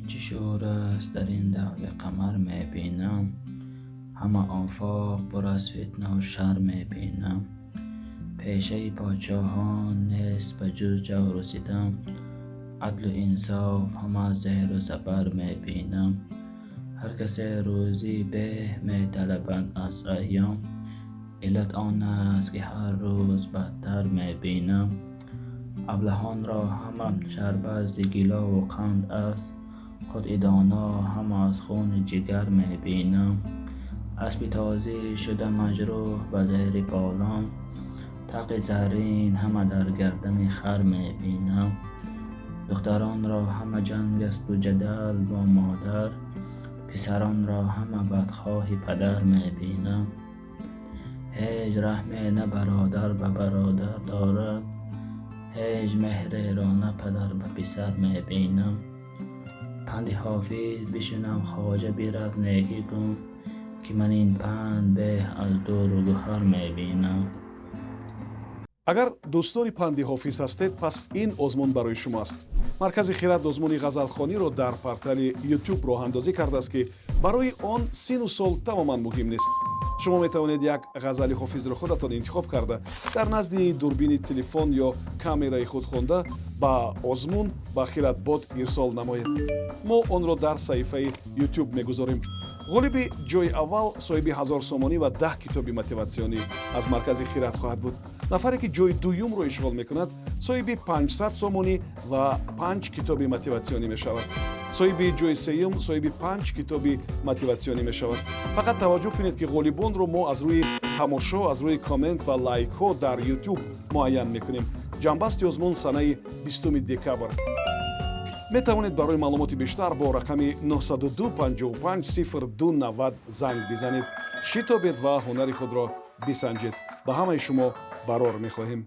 Ин чӣ шӯр аст, дар ин даври қамар мебинам? Ҳама офоқ пур аз фитнаву шар мебинам. Пешаи подшоҳон нест ба ҷуз ҷавру ситам. Адлу инсоф ҳама зеру забар мебинам. Ҳар касе рӯзии беҳ металабад аз айём. Иллат он аст, ки ҳар рӯз бадтар мебинам. Аблаҳонро ҳама шарбат зи гилову қанд аст. Худи доно ҳама аз хуни ҷигар мебинам. Аспи тозӣ шуда маҷрӯҳ ба зери полон. Тавқи заррин ҳама дар гардани хар мебинам. Духтаронро ҳама ҷанг асту ҷадал бо модар. Писаронро ҳама бадхоҳи падар мебинам. Ҳеҷ раҳме на бародар ба бародар дорад. Ҳеҷ меҳреро на падар ба писар мебинам. Панди Ҳофиз бишунав, хоҷа, бирав, некӣ кун, ки ман ин панд беҳ аз дурру гӯҳар мебинам. Агар дӯстдори панди Ҳофиз ҳастед, пас ин озмун барои шумо аст. Маркази «Хирад» озмуни ғазалхониро дар портали YouTube роҳандозӣ кардааст, ки барои он сину сол тамоман муҳим нест. Шумо метавонед як ғазали Ҳофизро худатон интихоб карда, дар назди дурбини телефон ё камераи худ хонда, ба озмун ба Хиратбот ирсол намоед. Мо онро дар саҳифаи YouTube мегузорем. Ғолиби ҷои аввал соҳиби 1000 сомонӣ ва 10 китоби мотиватсионӣ аз маркази «Хират» хоҳад буд. Нафаре ки ҷои дуюмро ишғол мекунад, соҳиби 500 сомонӣ ва панҷ китоби мотиватсионӣ мешавад. Соҳиби ҷои сеюм соҳиби панҷ китоби мотиватсионӣ мешавад. Фақат таваҷҷӯҳ кунед, ки ғолибонро мо аз рӯи тамошо, аз рӯи коммент ва лайкҳо дар YouTube муайян мекунем. Ҷамъбасти озмун санаи 20 декабр. Метавонед барои маълумоти бештар бо рақами 902 55 02 90 занг бизанед. Шитобед ва ҳунари худро бисанҷед. Ба ҳамаи шумо барор мехоҳем.